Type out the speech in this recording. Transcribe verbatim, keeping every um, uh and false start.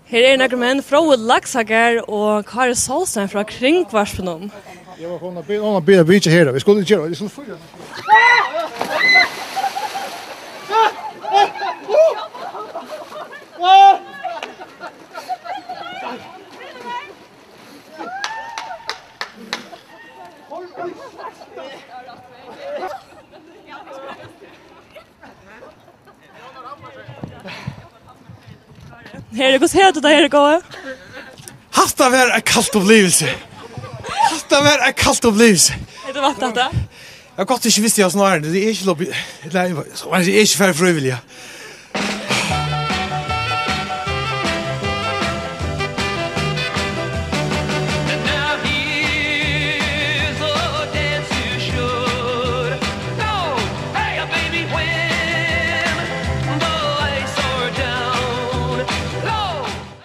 Her eru nakrir menn, Fróði Laksagard og Kári Solstein frá Kringvarpinum. Eg var komin at biðja, komin at biðja vitja her. Vit skulu gera, vit skulu fýra. Heri, hvussu hevur tú tað, Heri góði? Hatta var eitt kalt upplivilsi. Hatta var eitt kalt upplivilsi. Hevði tú væntað hatta? Eg havi gott ikki visst, eg var snarari. Tað er ikki loppi-, ella, eg var ikki farið frívilliga.